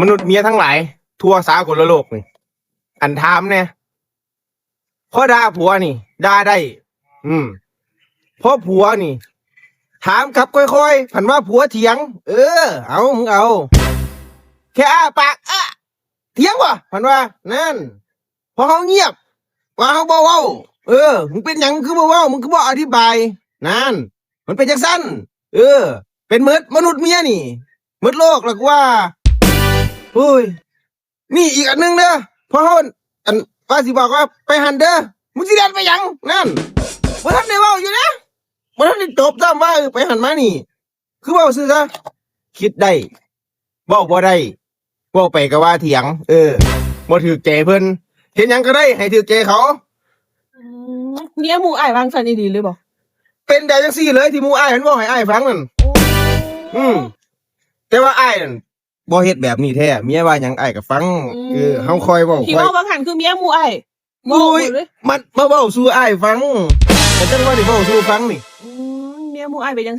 ມະນຸດເມຍທັງຫຼາຍທົ່ວສາກົນລະໂລກນີ້ ອັນຖາມແດ່ ພໍດ່າຜົວນີ້ດ່າໄດ້ ອືມ ພໍຜົວນີ້ຖາມກັບຄ່ອຍໆ ພັນວ່າຜົວຖຽງ ເອີ ເອົາ ມຶງເອົາ ແຄ່ອ້າປາກ ອະ ຖຽງບໍ່ ພັນວ່າ ນັ້ນ ພໍເຮົາງຽບ ວ່າເຮົາບໍ່ເວົ້າ ເອີ ມຶງເປັນຫຍັງ ມຶງຄືບໍ່ເວົ້າ ມຶງຄືບໍ່ອະທິບາຍ ນັ້ນ ມັນເປັນຈັ່ງຊັ້ນ ເອີ ເປັນໝົດ ມະນຸດເມຍນີ້ ໝົດໂລກລະກວ່າ ໂອ້ຍ ນີ້ອີກອັນໜຶ່ງເດີ ເພາະເຮົາ ອັນ ວ່າຊິບອກວ່າໄປຫັ້ນເດີ ມຶງຊິແລ່ນໄປຫຍັງ ນັ້ນ ບໍ່ທັນໄດ້ເວົ້າຢູ່ເດ້ ບໍ່ທັນໄດ້ຈົບຊ້ຳວ່າ ເອີ ໄປຫັ້ນມານີ້ ຄືເວົ້າຊື່ຊະ ຄິດໄດ້ ເວົ້າບໍ່ໄດ້ ເວົ້າໄປກໍວ່າຖຽງ ເອີ ບໍ່ຖືກໃຈເພິ່ນ ເຮັດຫຍັງກໍໄດ້ໃຫ້ຖືກໃຈເຂົາ ອືມ ເມຍໝູ່ອ້າຍວ່າງຊັ້ນອີ່ຫຼີເລີຍບໍ? ເປັນໄດ້ຈັ່ງຊີ້ເລີຍ ທີ່ໝູ່ອ້າຍມັນເວົ້າໃຫ້ອ້າຍຟັງນັ້ນ ໂອ້ ອືມ ແຕ່ວ່າອ້າຍນັ້ນ ບໍ່ເຮັດແບບນີ້ແທ້ ເມຍວ່າຫຍັງອ້າຍກໍຟັງ ອືມ ເອີ ເຮົາຄ່ອຍເວົ້າ ທີ່ເວົ້າວ່າຫັ້ນຄືເມຍໝູ່ອ້າຍ ໂອ້ຍ ມັນມາເວົ້າສູ່ອ້າຍຟັງ ກໍຈັ່ງວ່າໄດ້ເວົ້າສູ່ຟັງນີ້ ອືມ ເມຍໝູ່ອ້າຍເປັນຈັ່ງ